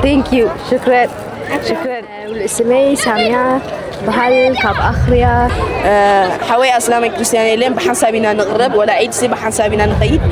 Thank you. ሽክረን። ሽክረን። ሙሉእ ስመይ ሳምያ በሃል፣ ካብ ኣኽርያ። ሓወይ ኣስላማይ ክርስትያን የለን፣ ብሓንሳብ ኢና ንቕረብ፣ ወላ ዒድ ሲ ብሓንሳብ ኢና ንኸይድ።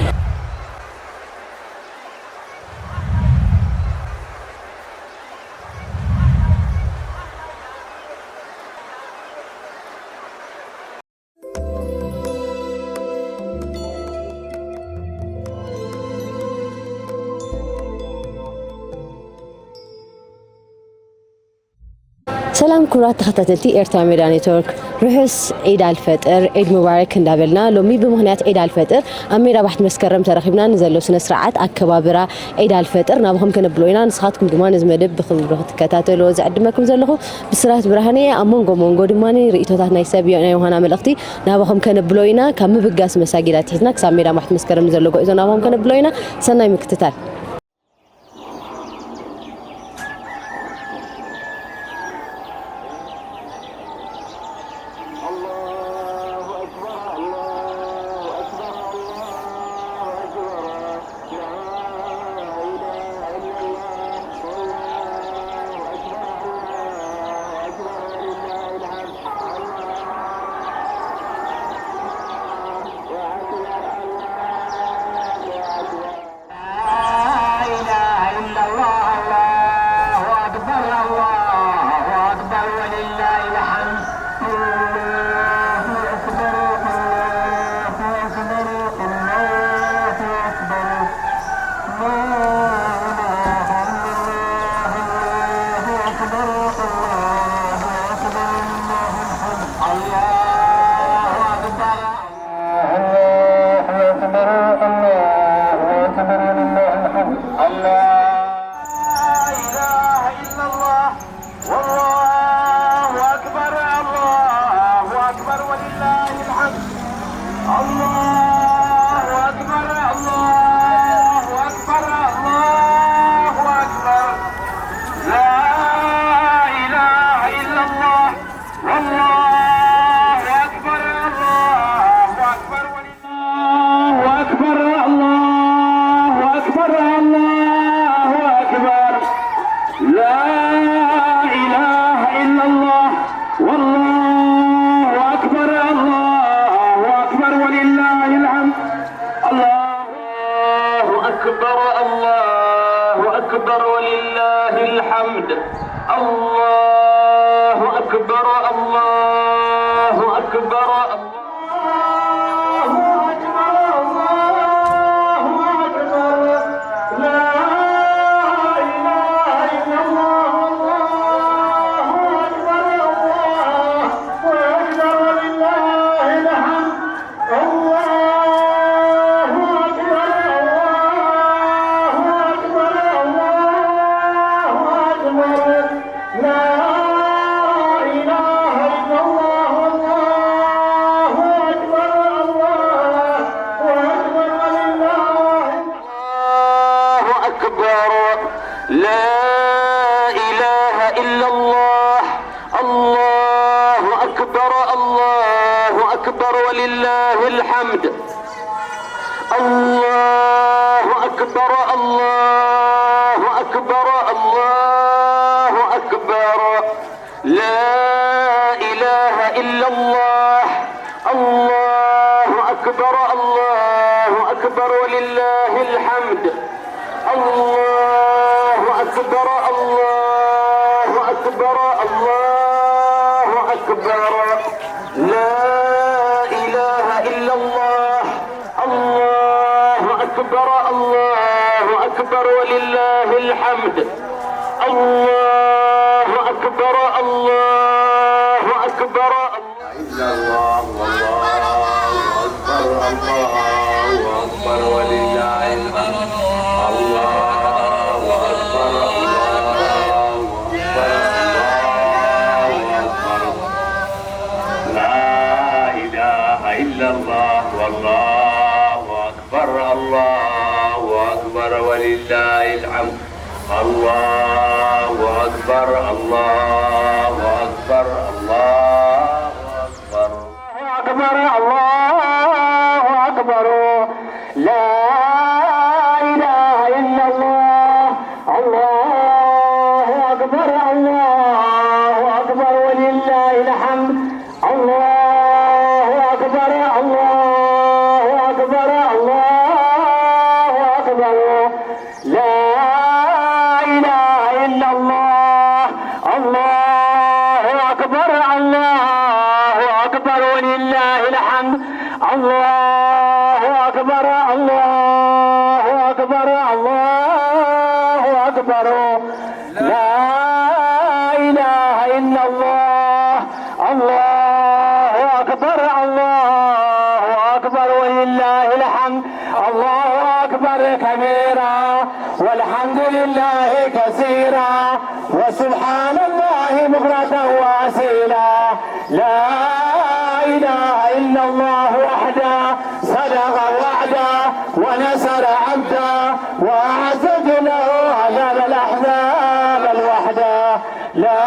ሰላም ክቡራት ተኸታተልቲ ኤርትራ ሜዳ ኔትወርክ፣ ርሑስ ዒድ ኣልፈጥር፣ ዒድ ሙባረክ እንዳበልና፣ ሎሚ ብምኽንያት ዒድ ኣልፈጥር ኣብ ሜዳ ባሕቲ መስከረም ተረኺብና ንዘሎ ስነ ስርዓት ኣከባብራ ዒድ ኣልፈጥር ናባኹም ከነብሎ ኢና። ንስኻትኩም ድማ ነዚ መደብ ብኽብሪ ክትከታተልዎ ዝዕድመኩም ዘለኹ ብስራት ብርሃነ እየ። ኣብ መንጎ መንጎ ድማ ርእይቶታት ናይ ሰብ ናይ ዮሃና መልእኽቲ ናባኹም ከነብሎ ኢና። ካብ ምብጋስ መሳጊድ ኣትሒዝና ክሳብ ሜዳ ባሕቲ መስከረም ንዘሎ ጉዕዞ ናባኹም ከነብሎ ኢና። ሰናይ ምክትታል። لا إله إلا الله، الله أكبر، الله أكبر ولله الحمد. الله أكبر، الله أكبر، الله أكبر. لا إله إلا الله، الله أكبر، الله أكبر ولله الحمد. الله أكبر. الله أكبر، الله أكبر ولله الحمد. الله، لا إله إلا الله، والله أكبر، الله أكبر ولله الحمد. الله أكبر، الله أكبر، الله أكبر. لا إله إلا الله، والله أكبر، الله أكبر ولله الله أكبر، الله أكبر، الله أكبر. لا إله إلا الله، والله أكبر، الله أكبر ولله الحمد. الله أكبر، الله أكبر ولله الحمد. الله أكبر، الله أكبر، الله أكبر، الله أكبر. لا إله إلا الله، الله أكبر، الله أكبر ولله الحمد. الله أكبر، الله أكبر، الله أكبر. لا إله إلا الله، الله أكبر، الله أكبر ولله. الله أكبر. لا إله إلا الله. الله أكبر، الله أكبر ولله الحمد. الله أكبر، الله أكبر، الله أكبر. لا إله إلا الله. الله أكبر، الله أكبر ولله الحمد. الله أكبر، الله أكبر، الله أكبر. لا إله إلا الله. الله أكبر، الله أكبر ولله الحمد. الله أكبر، الله أكبر. إلا الله، والله أكبر، الله أكبر ولله الحمد. الله أكبر، الله أكبر، الله أكبر. لا إله إلا الله، والله أكبر، الله أكبر ولله الحمد. الله أكبر، الله أكبر، الله أكبر. الله أكبر، الله أكبر. لا إله إلا الله. الله ولله الحمد. الله أكبر، الله أكبر، الله أكبر. لا إله إلا الله. الله أكبر، الله أكبر، ولله الحمد. الله أكبر كبيرا، والحمد لله كثيرا، وسبحان الله بكرة وأصيلا. لا إله إلا الله وحده، صدق وعده، ونصر عبده، وأعز جنده، وهزم الأحزاب الوحده. لا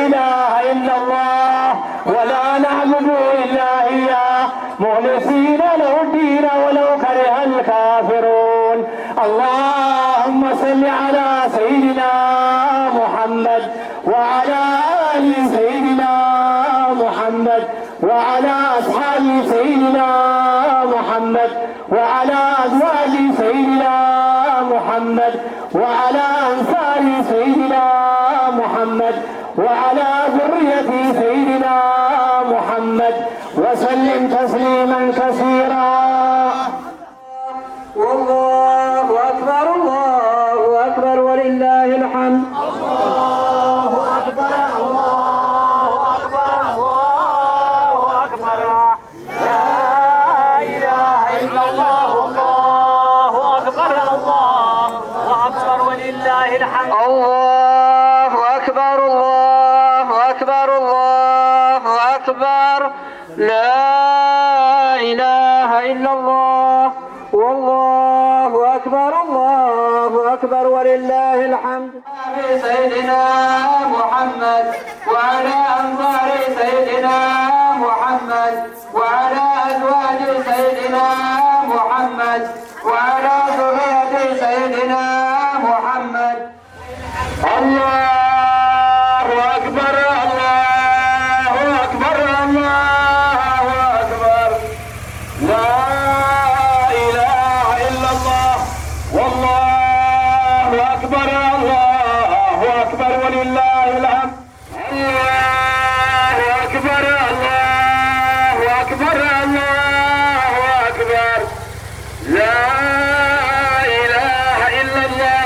إله إلا الله، ولا نعبد إلا إياه، مخلصين له الدين ولو كره الكافرون. اللهم صل على سيدنا محمد وعلى آل سيدنا محمد وعلى أصحاب سيدنا محمد وعلى أزواج سيدنا محمد وعلى أنصار سيدنا محمد وعلى ذرية سيدنا محمد وسلم تسليما كثيرا. والله أكبر، الله أكبر، ولله الحمد. الله أكبر، الله أكبر، الله أكبر. لا إله إلا الله، الله أكبر، الله أكبر، ولله الحمد. الله أكبر، الله أكبر، الله أكبر. لا إله إلا الله، والله أكبر، الله أكبر، ولله الحمد. سيدنا محمد وعلى أنصار سيدنا محمد وعلى أزواج سيدنا محمد وعلى ذرية سيدنا محمد. الله أكبر، الله أكبر، الله أكبر. لا إله إلا الله، والله أكبر، الله أكبر، ولله الحمد. الله أكبر، الله أكبر، الله أكبر. لا إله إلا الله،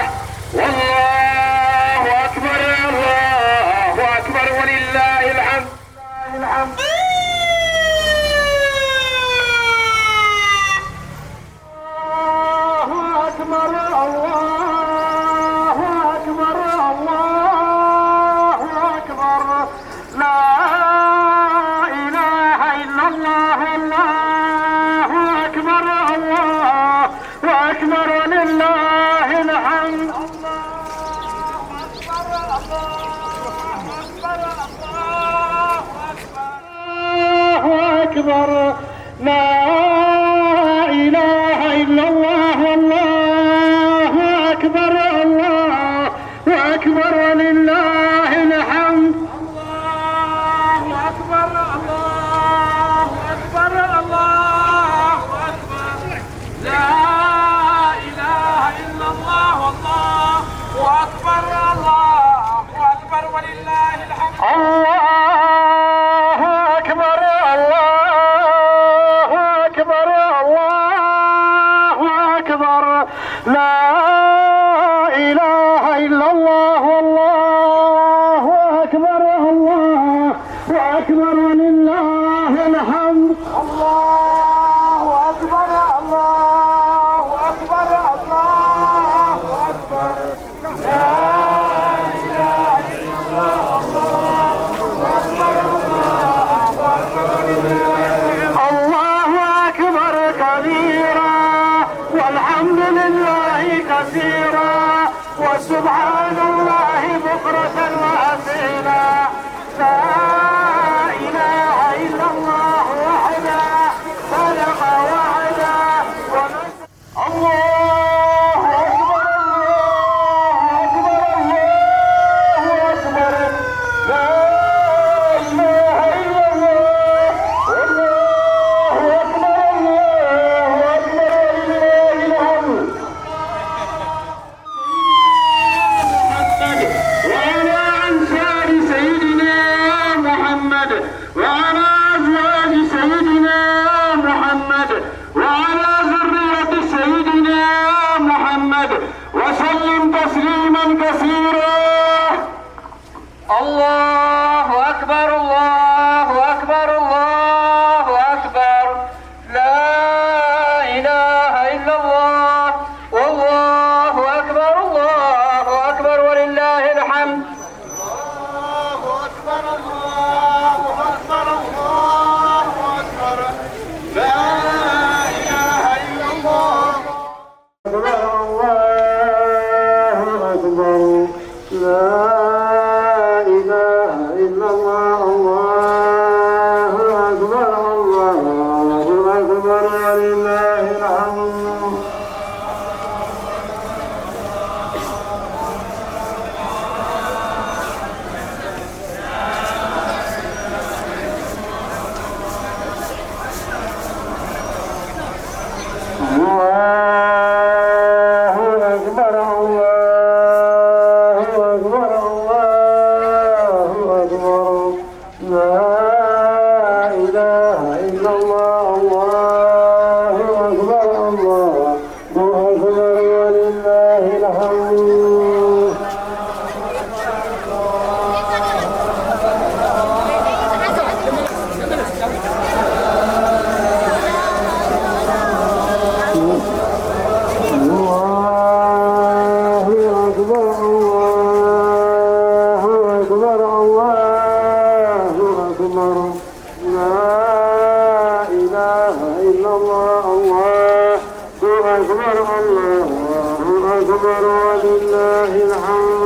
والله أكبر، الله أكبر، ولله الحمد. الله أكبر، الله أكبر، الله أكبر. لا إله إلا الله، الله أكبر، الله أكبر، ولله الحمد. الله أكبر، الله أكبر، الله أكبر. الله أكبر. لا إله إلا الله، والله أكبر، الله أكبر، ولله الحمد. الله أكبر، الله أكبر، الله أكبر. لا إله إلا الله، والله أكبر، الله أكبر، ولله الحمد. الله أكبر، الله أكبر، الله أكبر. لا إله إلا الله، والله أكبر، الله أكبر، ولله الحمد. الله أكبر، الله أكبر، الله أكبر. لا إله إلا الله، الله أكبر، الله أكبر، الله أكبر. الله أكبر كبيرا، والحمد لله كثيرا، وسبحان الله بكرة وأصيلا. لا إله إلا الله وحده، إلا الله، الله أكبر، الله أكبر، ولله الحمد. الله أكبر، الله أكبر، الله أكبر. لا إله إلا الله، الله أكبر، الله أكبر، ولله الحمد.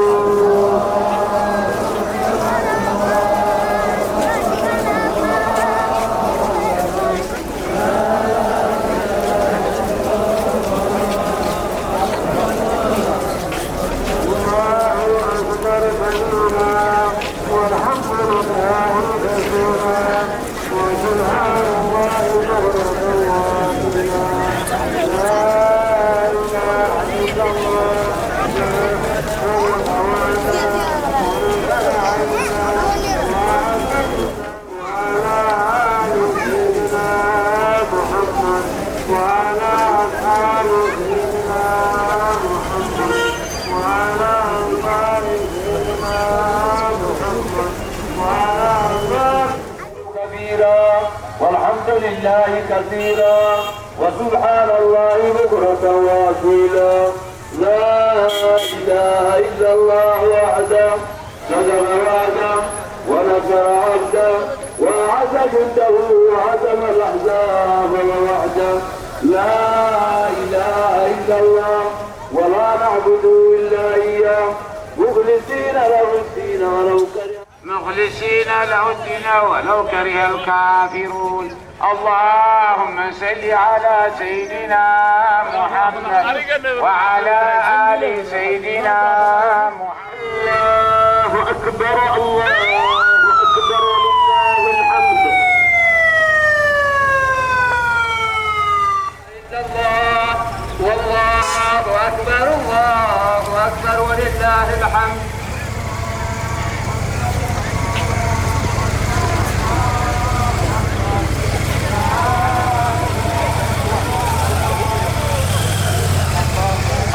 الله أكبر كبيرا، والحمد لله كثيرا، وسبحان الله بكرة وأصيلا. لا إله إلا الله. وعلى آل سيدنا محمد، وعلى أصحاب سيدنا محمد، وعلى أنصار سيدنا محمد، وعلى أنصار كبيرا، والحمد لله كثيرا، وسبحان الله بكرة وأصيلا. لا إله إلا الله وحده، صدق وعده، ونصر عبده، وأعز جنده، وهزم الأحزاب وحده. لا إله إلا الله، ولا نعبد إلا إياه، مخلصين له الدين ولو كره مخلصين له الدين ولو كره الكافرون. اللهم صل على سيدنا محمد وعلى آل سيدنا محمد. الله أكبر، الله أكبر، ولله الحمد. إلا الله، والله أكبر، الله أكبر، ولله الحمد.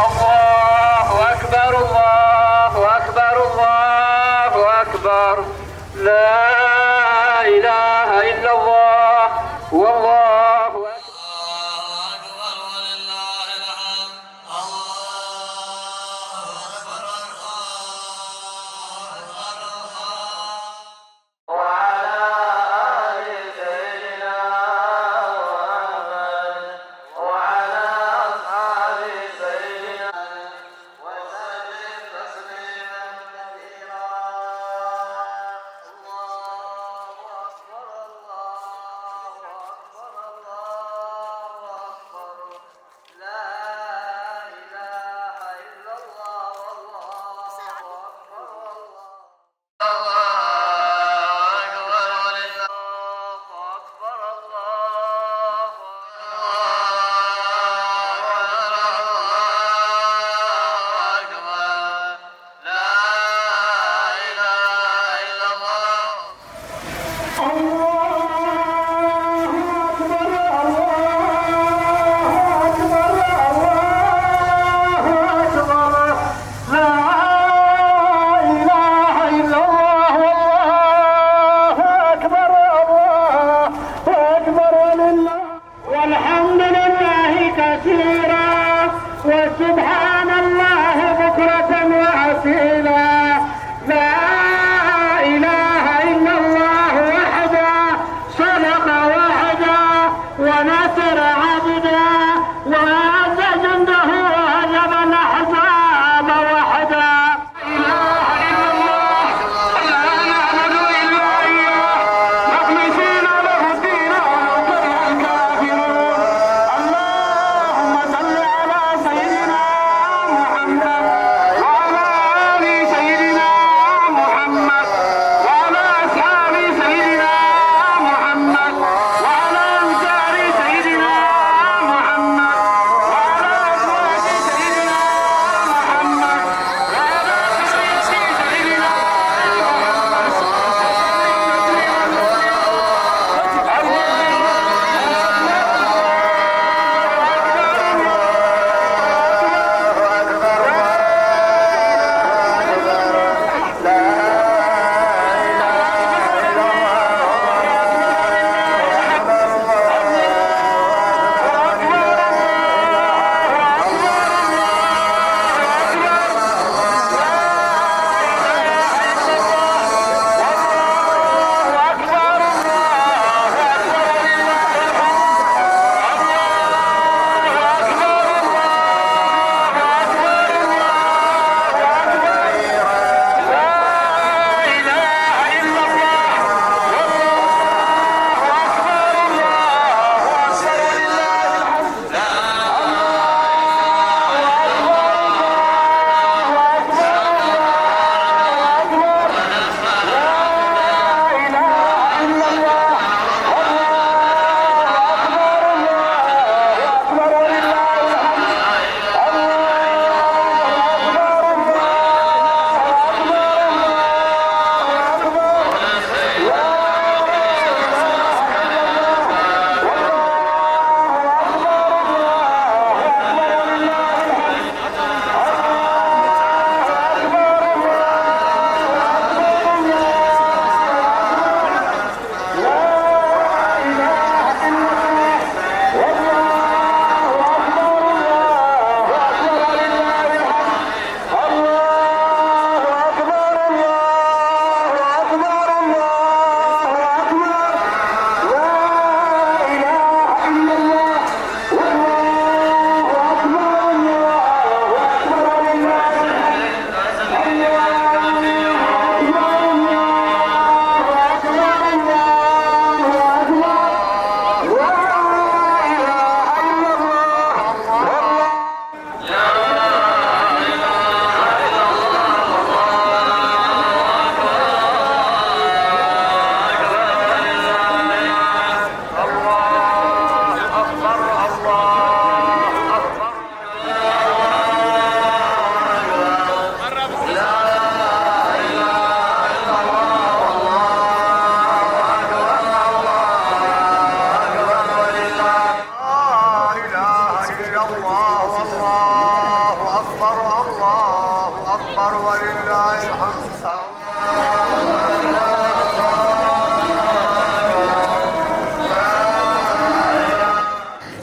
الله أكبر، الله أكبر، الله أكبر. لا إله إلا الله، والله أكبر. الله أكبر، ولله الحمد. الله أكبر، الله أكبر، الله أكبر. وعلى آل سيدنا محمد وعلى أصحاب سيدنا وسلم تسليما كثيرا. الله أكبر، الله أكبر، الله أكبر. لا إله إلا الله، والله أكبر، الله أكبر، ولله أكبر، الله أكبر، الله أكبر. لا إله إلا الله. الله أكبر، الله أكبر، الله أكبر. لا إله إلا الله، والله أكبر، الله أكبر، لله. والحمد لله كثيرا، وسبحان الله بكرة وأصيلا. لا إله إلا الله وحده، صدق وعده، ونصر عبده، وأعز جنده، وهزم الأحزاب وحده. لا إله إلا الله، لا نعبد إلا إياه، مخلصين له الدين ولو كره الكافرون. اللهم صل على سيدنا محمد وعلى آل سيدنا محمد وعلى أصحاب سيدنا محمد وعلى أنصار سيدنا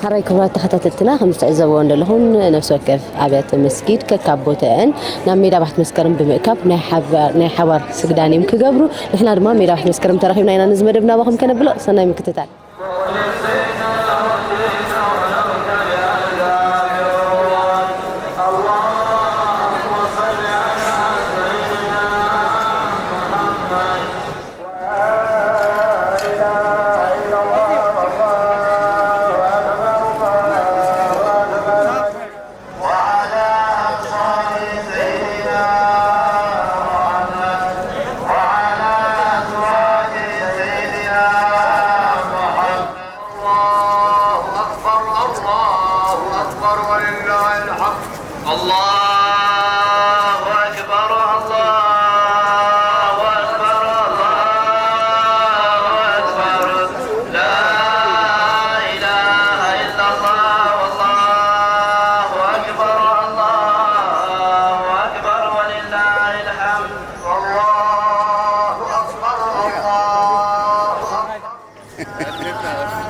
ሓራይ ክቡራት ተኸታተልትና፣ ከም ዝትዕዘብዎ እንደለኹም፣ ነፍሲ ወከፍ ኣብያተ መስጊድ ከካብ ቦታአን ናብ ሜዳ ባሕቲ መስከረም ብምእካብ ናይ ሓባ-፣ ናይ ሓባር ስግዳን እዮም ክገብሩ። ንሕና ድማ ሜዳ ባሕቲ መስከረም ተረኺብና ኢና ነዚ መደብ ናባኹም ከነብሎ። ሰናይ ምክትታል። الله أكبر، الله أكبر، ولله الحمد. الله أكبر، الله أكبر، الله أكبر. لا إله إلا الله، والله أكبر، الله أكبر، ولله الحمد. الله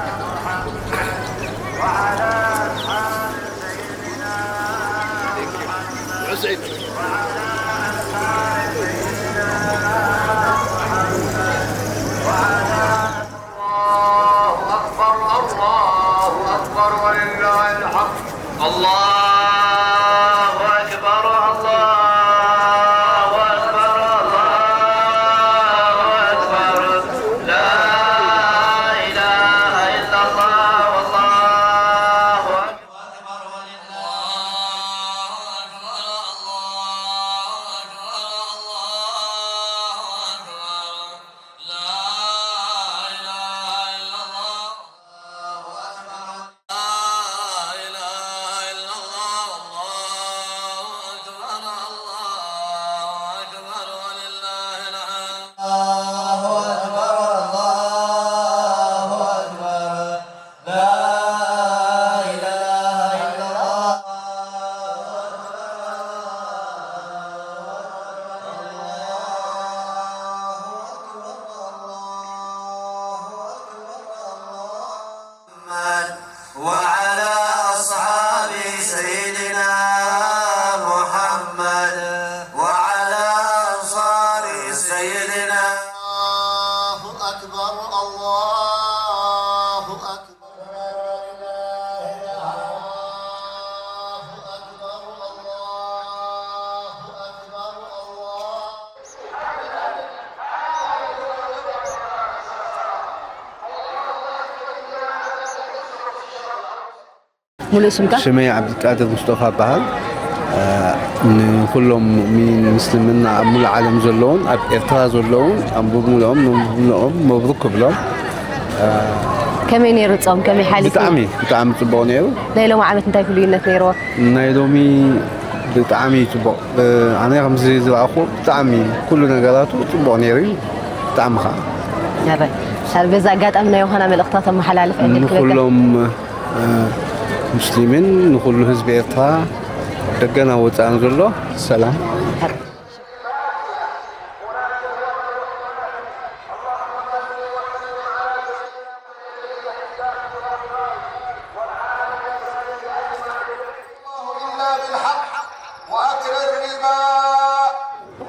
أكبر، الله أكبر. الله أكبر، الله أكبر، ولله الحمد. الله أكبر، الله أكبر، الله أكبر. لا إله إلا الله، والله أكبر. محمد وعلى أصحاب سيدنا محمد وعلى أنصار سيدنا. الله أكبر، الله أكبر. الله أكبر، الله أكبر، الله. ሙሉእ ስምካ? ሽመይ ዓብዱልቃድር ሙስጦፋ እበሃል። እ፣ ንኹሎም ሙእሚኒን ምስልምና ኣብ ሙሉእ ዓለም ዘለውን ኣብ ኤርትራ ዘለውን ኣብ ብምሉኦም ንምሉኦም መብሩክ ክብሎም። እ፣ ከመይ ነይሩ ጾም? ከመይ ሓሊፉ? ብጣዕሚ፣ ብጣዕሚ ጽቡቕ ነይሩ። ናይ ሎሚ ዓመት እንታይ ፍሉይነት ነይርዎ? ናይ ሎሚ ብጣዕሚ ጽቡቕ። እ፣ ኣነ ከምዚ ዝረኣኹ ብጣዕሚ ኩሉ ነገራቱ ጽቡቕ ነይሩ እዩ። ብጣዕሚ ኸዓ። ኣረ፣ በዚ ኣጋጣሚ ናይ ዮሃና መልእኽታ ተመሓላልፍ ዕድል ክበካ። ንኹሎም፣ እ፣ ሙስሊምን ንኹሉ ህዝቢ ኤርትራ ደገና ወጻእን ዘሎ ሰላም።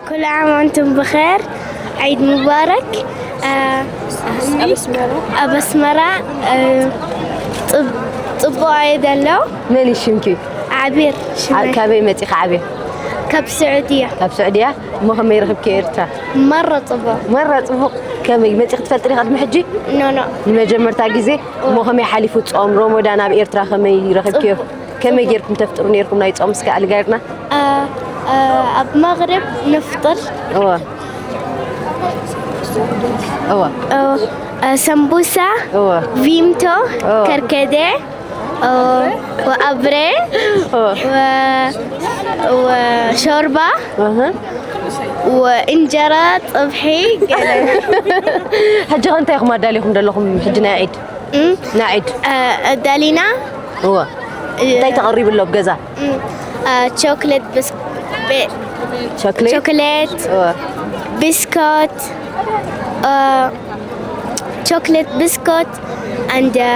ኩሉ ዓም ኣንቱም ብኸር፣ ዒድ ሙባረክ። አ፣ ኣብ ኣስመራ፣ አ፣ ጽብ-፣ ጽቡቕ እየ ዘሎ። መን እዩ ሽምኪ? ዓቢር ሽመይ። ካበይ መጺኻ ዓቢር? ካብ ስዑድያ። ካብ ስዑድያ? እሞ ከመይ ረኺብኪ ኤርትራ? መረ ጽቡቕ። መረ ጽቡቕ። ከመይ መጺኺ ትፈልጢ ዲኺ ቅድሚ ሕጂ? ኖ፣ ኖ። ንመጀመርታ ግዜ? እሞ ከመይ ሓሊፉ ጾም ሮሞዳን ኣብ ኤርትራ ከመይ ረኺብክዮ? ጽቡቕ። ከመይ ጌርኩም ተፍጥሩ ኔርኩም ናይ ጾም እስከ ኣልጋርና? አ፣ አ፣ ኣብ መግሪብ ንፍጥር። እወ። እወ። እወ። አ፣ ሰምቡሳ፣ እወ። ቪምቶ፣ እወ። ከርከደ፣ ኦ፣ ወኣብሬ፣ እወ። ወ-፣ ወሾርባ፣ እህ። ወእንጀራ፣ ጸብሒ፣ ገለ። ሕጂ ኸ እንታይ ኢኹም ኣዳሊኹም ዘለኹም ሕጂ ናይ ዒድ? እም? ናይ ዒድ? እ፣ ኣዳሊና። እወ። እ፣ እንታይ ተቐሪቡ ኣሎ ኣብ ገዛ? እም፣ እ፣ ቾክሌት ብስ-፣ ቤ-፣ ቾክሌት? ቾክሌት፣ እወ። ብስኮት፣ እ፣ ቾክሌት ብስኮት፣ and፣ እ፣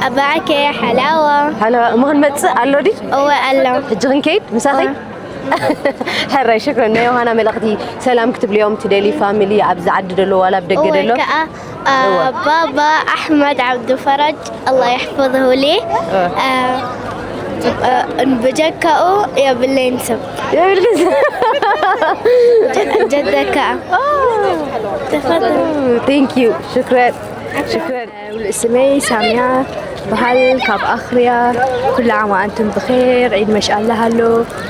ኣባዕከ ሓላዋ። ሓላዋ እሞ ክንመጽእ ኣሎ ድዩ? እወ ኣሎ። ሕጂ ክንከይድ ምሳኺ? እወ። ሕራይ ሽክረን። ናይ ዮሃና መልእኽቲ ሰላም ክትብልዮም ትደሊ ፋሚሊ ኣብዚ ዓዲ ደሎ ዋላ ኣብ ደገ እወ ደሎ? ከኣ፣ አ፣ እወ። ባባ ኣሕመድ ዓብዱ ፈራጅ ኣላህ የሕፍዝሁ ሊ። እወ። አ፣ አ፣ ብጀካኡ የብለይን ሰብ። የብለይን ሰብ። ጀ-፣ ጀደካ። ኦ። ተፈضل። Thank you። ሽክረን። ሽክረን። ስመይ ሳምያ በሃል ካብ ኣኽርያ። ኩሉ ዓም ወኣንቱም ብኼር፣ ዒድ መሻኣላህ ኣሎ።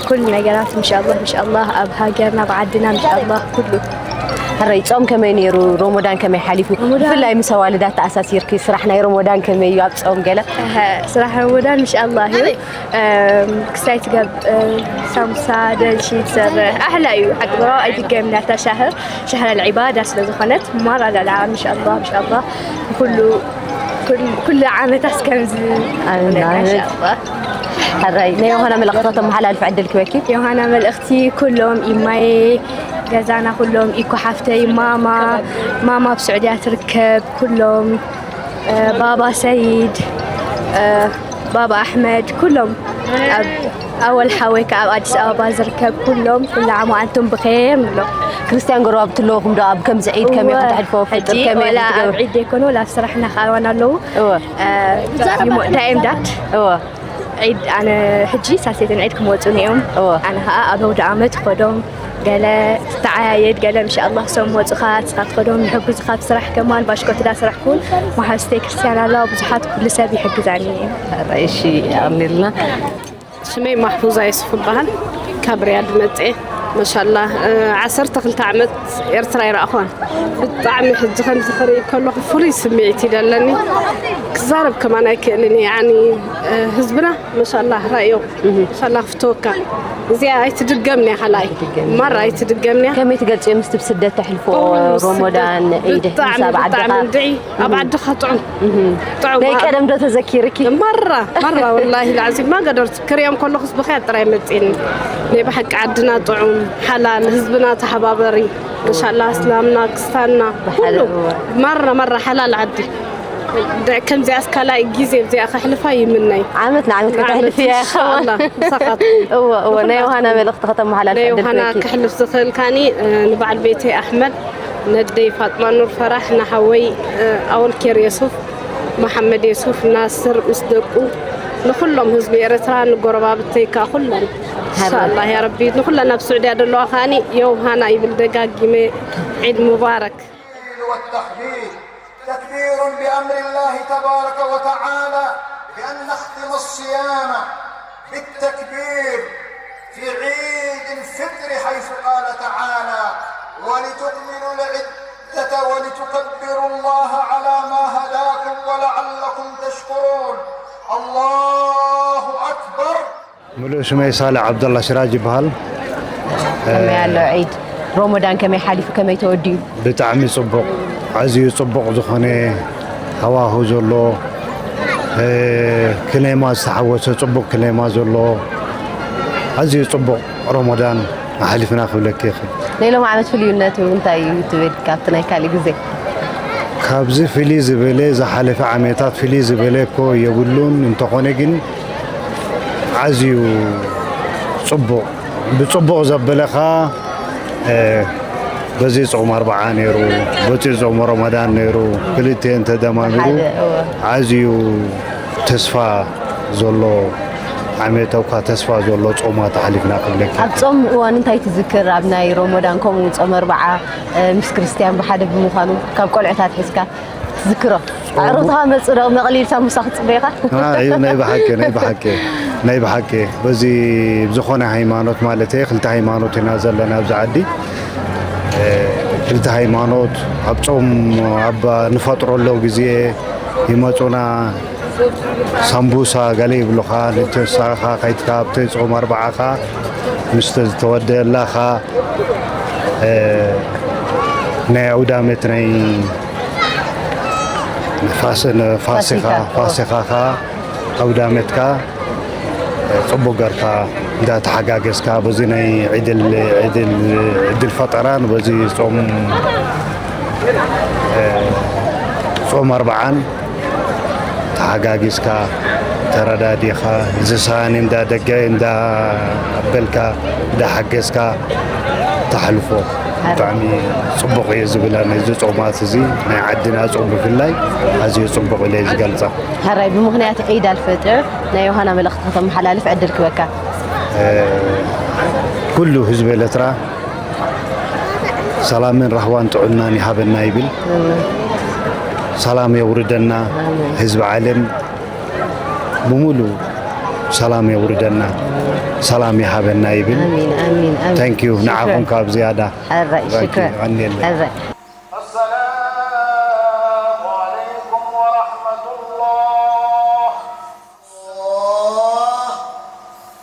ኩሉ ነገራት ምሻኣላህ፣ ምሻኣላህ ኣብ ሃገርና፣ ብዓድና ምሻኣላህ ኩሉ። ሕራይ ጾም ከመይ ነይሩ? ሮሞዳን ከመይ ሓሊፉ? ሮሞዳን ብፍላይ ምስ ኣዋልዳት ተኣሳሲርኪ ስራሕ ናይ ሮሞዳን ከመይ እዩ ኣብ ጾም ገለ? እሀ፣ ስራሕ ሮሞዳን ምሻኣላህ እዩ። እም፣ ክስታይ ትገብር፣ ሳምቡሳ፣ ደልሺ ትሰርሕ። ኣሕላ እዩ። ሓቂ ብሮ ኣይትገምና እታ ሻህር፣ ሻህር ኣልዒባዳ ስለ ዝኾነት፣ ማራ ላላ፣ ምሻኣላህ፣ ምሻኣላህ፣ ኩሉ፣ ኩል-፣ ኩሉ ዓመታት ከምዚ ኣሜን፣ ኣሜን። ምሻኣላህ። ሕራይ፣ ናይ ዮሃና መልእኽቲ ከተመሓላልፊ ዕድል ክበኪ። ዮሃና መልእኽቲ፣ ኩሎም ኢማየ ገዛና፣ ኩሎም ኢኮ ሓፍተይ፣ ማማ፣ ማማ ኣብ ስዑድያ ትርከብ፣ ኩሎም እ፣ ባባ ሰይድ፣ እ፣ ባባ ኣሕመድ፣ ኩሎም ኣብ ኣወል ሓወይ ከኣ ኣብ ኣዲስ ኣበባ ዝርከብ ኩሎም፣ ኩሉ ዓም ወኣንቱም ብኼር ንብሎ። ክርስትያን ጎረባብቲ ኣለውኹም ዶ? ኣብ ከምዚ ዒድ ከመይ እወ፣ ከተሕልፎ ፍጡር ሕጂ ከመይ ወላ ኣብ ክትገብሩ? ዒድ ዘይኮነ፣ ወላ ኣብ ስራሕና ከኣ ኣዋን ኣለዉ። እወ። እ፣ ይሞ-፣ ዳይም ዳድ። እወ። ዒድ ኣነ ሕጂ ሳልሰይትን ዒድ ክመጹኒ እዮም። እወ። ኣነ ከኣ ኣብ ኣውደ ኣመት ኸዶም ገለ ትተዓያየድ፣ ገለ ምሻኣላህ ሰም መጹኻ፣ ንስኻ ትኸዶም ይሕግዙኻ፣ ኣብ ስራሕ ከማን ባሽኮት ዳ ስራሕ ኩን መሓዝተይ ክርስትያን ኣለዋ፣ ብዙሓት ኩሉ ሰብ ይሕግዛኒ እዩ። እሺ፣ የቐንየልና። ስመይ ማሕፉዛ የሱፍ እበሃል። ካብ ሪያድ መጽኤ። ማሻኣላህ፣ እ፣ ዓሰርተ ክልተ ዓመት ኤርትራ ኣይረኣኹዋን። ብጣዕሚ ሕጂ ከምዚ ክርኢ ከለኹ ፍሉይ ስምዒት እዩ ዘለኒ። ክዛረብ ከማን ኣይክእልን እየ። ያኒ፣ እ፣ ህዝብና ማሻኣላህ ራእዮ። ማሻኣላህ ክፍተወካ። እዚኣ ኣይትድገምን እያ፣ ካልኣይ። ኣይትድገምን። ማራ ኣይትድገምን እያ። ከመይ ትገልጽዮ ምስቲ ብስደት ተሕልፎ ኦ፣ ሮሞዳን፣ ስደት ዒድ፣ ብጣዕሚ፣ ምሳብ ዓድኻ? ብጣዕሚ እንድዒ፣ ኣብ ዓድኻ ጥዑም። ጥዑም። ናይ ቀደም ዶ ተዘኪርኪ? ማራ፣ ማራ ወላሂ ላዕዚም ማገደርት ክሪኦም ከለኹስ ብኽያ ጥራይ መጺኒ። ናይ ብሓቂ ዓድና ጥዑም፣ ሓላል፣ ህዝብና ተሓባበሪ። ማሻኣላህ እስላምና፣ ክስታንና፣ ብሓደ ኩሉ። እወ። ማራ፣ ማራ ሓላል ዓዲ። ድ-፣ ከምዚኣስ ካልኣይ ግዜ እዚኣ ከሕልፋ ይምነይ። ዓመት ንዓመት ንዓመት ከተሕልፍያ ኢንሻኣላህ፣ ይኸውን። ምሳኻትኩም። እወ፣ እወ፣ ናይ ንኹላትኩም። ዮሃና መልእኽቲ ከተመሓላልፊ ናይ ዕድል ዮሃና ክበኪ። ከሕልፍ ዝኽእል ካኒ፣ እ፣ ንበዓል ቤተይ ኣሕመድ፣ ነደይ ፋጥማ ኑር ፈራሕ፣ ንሓወይ፣ እ፣ ኣወል ኬር የሱፍ፣ መሓመድ የሱፍ፣ ናስር ምስ ደቁ፣ ንኹሎም ህዝቢ ኤርትራ፣ ንጎረባብተይ ከኣ ኩለን። ሓራ። ኢንሻኣላህ ያ ረቢ፣ ንኹለን ኣብ ስዑድያ ዘለዋ ካኒ ዮሃና ይብል ደጋጊመ፣ ዒድ ሙባረክ። والتحليل تكبير بأمر الله تبارك وتعالى بأن نختم الصيام بالتكبير في عيد الفطر، حيث قال تعالى: "ولتكملوا العدة ولتكبروا الله على ما هداكم ولعلكم تشكرون". الله أكبر. ምሉእ ስመይ ሳልሕ ዓብደላ ሲራጅ ይበሃል። ከመይ ኣሎ ዒድ? ሮሞዳን ከመይ ሓሊፉ? ከመይ ተወዲኡ? ብጣዕሚ ጽቡቕ፣ ኣዝዩ ጽቡቕ ዝኾነ ሃዋሁ ዘሎ፣ እ፣ ክሌማ ዝተሓወሰ ጽቡቕ ክሌማ ዘሎ፣ ኣዝዩ ጽቡቕ ሮሞዳን ኣሕሊፍና ክብለኪ ይኽእል። ናይ ሎም ዓመት ፍልዩነቱ እንታይ እዩ ትብል ካብቲ ናይ ካልእ ግዜ? ካብዚ ፍልይ ዝበለ፣ ዝሓለፈ ዓመታት ፍልይ ዝበለ እኮ የብሉን፣ እንተኾነ ግን ኣዝዩ ጽቡቕ፣ ብጽቡቕ ዘበለ ኸኣ፣ እ፣ በዚ ጾም ኣርብዓ ነይሩ፣ በዚ ጾም ረመዳን ነይሩ፣ ክልቲኤን ተደማሚሩ ብሓደ፣ እወ። ኣዝዩ ተስፋ ዘሎ ዓመት፣ እኳ ተስፋ ዘሎ ጾማት ኣሕሊፍና ክብለኪ። ኣብ ጾም እዋን እንታይ ትዝክር? ኣብ ናይ ረመዳን ከምኡ ጾም ኣርብዓ፣ እ፣ ምስ ክርስትያን ብሓደ ብምዃኑ ካብ ቆልዑታት ሒዝካ ትዝክሮ? ኣዕሩኽትኻ መጹ ዶ መቕሊል ሳምቡሳ ክትጽበዩኻ? አ፣ እዩ፣ ናይ ብሓቂ፣ ናይ ብሓቂ፣ ናይ ብሓቂ። በዚ ዝኾነ ሃይማኖት ማለት እየ፣ ክልተ ሃይማኖት ኢና ዘለና ኣብዚ ዓዲ። እ፣ ክልተ ሃይማኖት ኣብ ጾም ኣብ ንፈጥረሎ ግዜ ይመጹና። ሳምቡሳ ገለ ይብሉኻ፣ ንተሳኻ ከይድካ ኣብቲ ጾም ኣርብዓኻ ምስ ዝተወደአላኻ፣ እ፣ ናይ ኣውዳመት ናይ ፋስ-፣ ፋሲኻ፣ ፋሲካ። ፋሲኻኻ ኣውዳመትካ ጽቡቕ ገርካ እንዳተሓጋገዝካ በዚ ናይ ዒድል፣ ዒድል፣ ዒድል ፈጠራን በዚ ጾም፣ እ፣ ጾም ኣርብዓን ተሓጋጊዝካ፣ ተረዳዲኻ፣ ዝሰኣነ እንዳ ደገ እንዳ ኣበልካ፣ እንዳ ሓገዝካ ተሕልፎ። ብጣዕሚ ጽቡቕ እየ ዝብል ኣነ። እዚ ጾማት እዚ ናይ ዓድና ጾም ብፍላይ ኣዝዩ ጽቡቕ ኢለ እየ ዝገልጻ። ሕራይ ብምኽንያት ዒድ ኣልፈጥር ናይ ዮሃና መልእኽቲ ከተመሓላልፍ ዕድል ክበካ። ኩሉ ህዝቢ ኤርትራ ሰላምን ራህዋን ጥዕናን ይሃበና ይብል። ሰላም የውርደና። ህዝቢ ዓለም ብምሉ ሰላም የውርደና፣ ሰላም ይሃበና ይብል። ኣሚን፣ ኣሚን፣ ኣሚን። Thank you። ንዓኹም ካብ ዝያዳ ሕራይ፣ ሽክረን። የቐንየልና። ሕራይ። السلام عليكم ورحمة الله.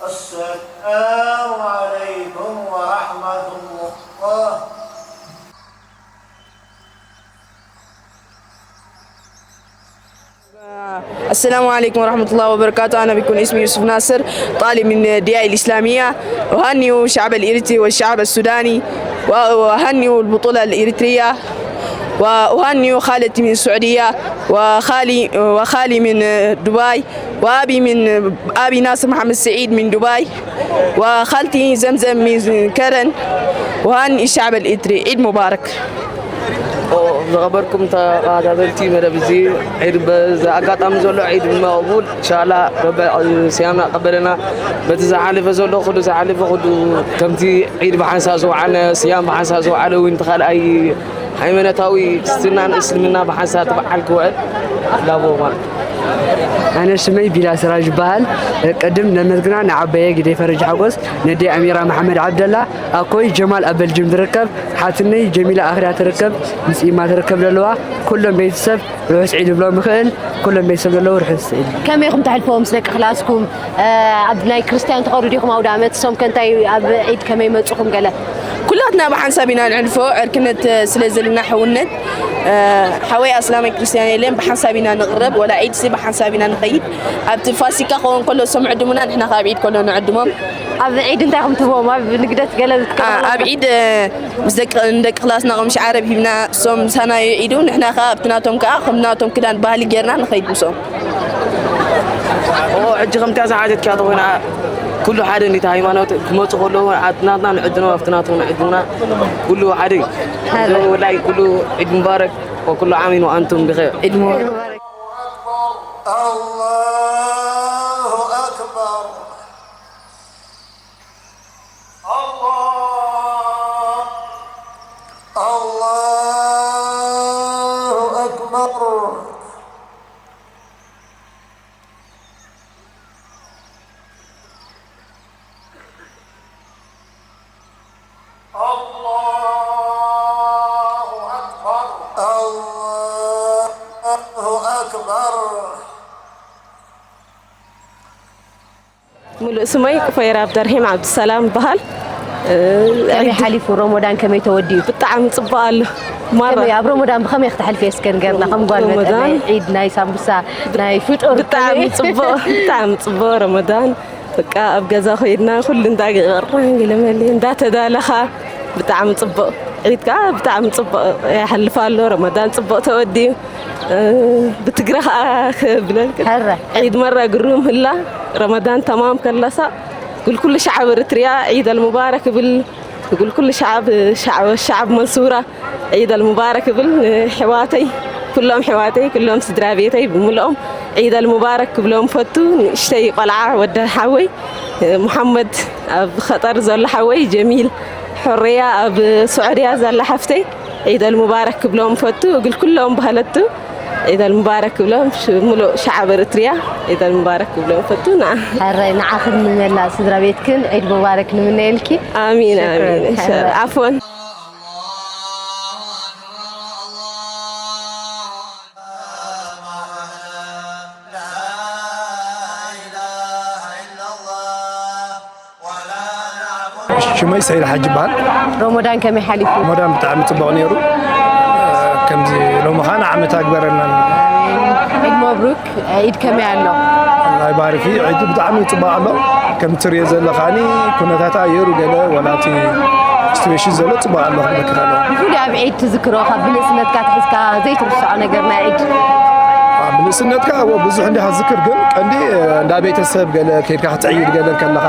السلام عليكم ورحمة الله. السلام عليكم ورحمة الله وبركاته. أنا بكون اسمي يوسف ناصر، طالب من الدياي الإسلامية. أهنئ الشعب الإريتري والشعب السوداني، وأهنئ البطولة الإريترية، وأهنئ خالتي من السعودية، وخالي، وخالي من دبي، وأبي من، أبي ناصر محمد سعيد من دبي، وخالتي زمزم من كرن. وأهنئ الشعب الإريتري. عيد مبارك. ዝኸበርኩም ተቐዳደምቲ መደብ እዚ፣ ዒድ በዚ ኣጋጣሚ ዘሎ ዒድ መቕቡል፣ ኢንሻላህ ረቢ ስያምና ቀበለና። በቲ ዝሓለፈ ዘሎ ኩሉ ዝሓለፈ ኩሉ ከምቲ ዒድ ብሓንሳብ ዝወዓልናዮ፣ ስያም ብሓንሳብ ዝወዓለ እውን እቲ ካልኣይ ሃይማኖታዊ ክርስትናን እስልምና ብሓንሳብ እቲ በዓል ክውዕል ላቦ ማለት። ኣነ ሽመይ ቢላ ስራጅ ይበሃል። ቅድም ነመስግና ንዓበየ ግደይ ፈረጅ ሓጎስ፣ ነደይ ኣሚራ መሓመድ ዓብደላ፣ ኣኮይ ጀማል ኣብ በልጅም ዝርከብ፣ ሓትነይ ጀሚላ ኣኽርያ ትርከብ፣ ምስ ኢማ ትርከብ ዘለዋ፣ ኩሎም ቤተሰብ ርሑስ ዒድ ብሎም ይኽእል፣ ኩሎም ቤተሰብ ዘለዉ ርሑስ ዒድ። ከመይ ኢኹም ተሕልፈዎ ምስ ደቂ ክላስኩም? እ፣ ኣብ ናይ ክርስትያን ትኸዱ ዲኹም ኣውደ ዓመት? እሶም ከ እንታይ ኣብ ዒድ ከመይ መጹኹም ገለ? ኩላትና ብሓንሳብ ኢና ንሕልፎ፣ ዕርክነት ስለ ዘለና ሕውነት። እ፣ ሓወይ ኣስላማይ ክርስትያን የለን፣ ብሓንሳብ ኢና ንቕረብ፣ ወላ ዒድ ሲ ብሓንሳብ ኢና ንኸይድ። ኣብቲ ፋሲካ ክኸውን ከሎ እሶም ዕድሙና፣ ንሕና ካብ ዒድ ከሎ ንዕድሞም። ኣብ ዒድ እንታይ ኢኹም ትህብዎም? ኣብ ንግደት ገለ አ፣ ዝትከሉ? ኣብ ዒድ፣ እ፣ ምስ ደቂ፣ ንደቂ ክላስና ቅምሽ ዓረብ ሂብና፣ እሶም ምሳና ይዒዱ፣ ንሕና ከኣ ኣብቲ ናቶም ከኣ ከም ናቶም ክዳን ባህሊ ጌርና ንኸይድ ምስኦም። ኦ፣ ሕጂ ከምታ ዝሓተትክያ ተኾይና፣ ኩሉ ሓደ እንዲታ ሃይማኖት ክመጹ ከለዉ፣ ኣብቲ ናትና ንዕድኖም፣ ኣብቲ ናቶም ንዕድሙና፣ ኩሉ ሓደ እዩ። ሕራይ። ወላሂ ኩሉ ዒድ ሙባረክ ወኩሉ ዓሚን ወኣንቱም ብኸይር። ዒድ ሙባረክ። الله أكبر. الله، الله أكبر. الله أكبر. الله أكبر. ሙሉእ ስመይ ቁፈይራ ኣብደርሂም ዓብዱሰላም ይበሃል። እ፣ ከመይ ዒድ ሓሊፉ? ሮሞዳን ከመይ ተወዲኡ? ብጣዕሚ ጽቡቕ ኣሎ። ማራ። ከመይ፣ ኣብ ሮሞዳን ብኸመይ ክትሕልፊ እስከ ንገርና? ከም ጓል መጠን ሮሞዳን ናይ ዒድ፣ ናይ ሳምቡሳ፣ ናይ ፍጡር ብጣዕሚ ከመይ? ጽቡቕ፣ ብጣዕሚ ጽቡቕ ሮሞዳን። በቃ ኣብ ገዛ ኮይድና ኩሉ እንዳቀረብና ገለ መለ እንዳተዳለኻ ብጣዕሚ ጽቡቕ። ዒድ ከኣ ብጣዕሚ ጽቡቕ ይሓልፍ ኣሎ። ሮሞዳን ጽቡቕ ተወዲኡ። እ፣ ብትግረ ከኣ ክብለልክ። ሕረ። ዒድ መራ ግሩም ህላ፣ ረመዳን ተማም ከለሳ፣ ጉል ኩሉ ሸዓብ እርትርያ ዒድ ኣልሙባረክ እብል። ጉል ኩሉ ሸዓብ፣ ሸዓብ፣ ሸዓብ መንሱራ ዒድ ኣልሙባረክ እብል። ንሕዋተይ፣ ኩሎም ሕዋተይ፣ ኩሎም ስድራ ቤተይ ብምልኦም ዒድ ኣልሙባረክ ክብሎም ፈቱ። ንእሽተይ ቆልዓ ወዲ ሓወይ፣ እ፣ ሙሓመድ ኣብ ኸጠር ዘሎ ሓወይ፣ ጀሚል፣ ሑርያ ኣብ ስዑድያ ዘላ ሓፍተይ፣ ዒድ ኣልሙባረክ ክብሎም ፈቱ። እግል ኩሎም ባህለቱ ዒድ ኣልሙባረክ ክብሎም ሽ-፣ ሙሉእ ሸዓብ እርትርያ ዒድ ኣልሙባረክ ክብሎም ፈቱ። ንዓ ሕራይ ንዓኽን ንመላእ ስድራ ቤትክን ዒድ ሙባረክ ንምነየልኪ። ኣሚን፣ ሽክረን። ኣሚን። ኢንሻ-፣ ሕራይ። ዓፎን። ሽመይ ሰይድ ሓጂ ይበሃል። ሮሞዳን ከመይ ሓሊፉ? ሮሞዳን ብጣዕሚ ጽቡቕ ነይሩ። ከምዚ ሎሚ ኸኣ ንዓመት ኣግበረና። ዒድ መብሩክ። ዒድ ከመይ ኣሎ? ኣላህ ይባርኪ። ዒድ ብጣዕሚ ጽቡቕ ኣሎ። ከም ትሪኦ ዘለኻኒ ኩነታት ኣየሩ ገለ ወላ እቲ ሲትዌሽን ዘሎ ጽቡቕ ኣሎ ክብለኪ ከለኹ። ብፍሉይ ኣብ ዒድ ትዝክሮ ካብ ብንእስነትካ ኣትሒዝካ ዘይትርስዖ ነገር ናይ ዒድ? ኣብ ንእስነትካ እወ ብዙሕ እንዲኻ ዝክር፣ ግን ቀንዲ እንዳ ቤተሰብ ገለ ከይድካ ክትዕይድ ገለ ከለኻ፣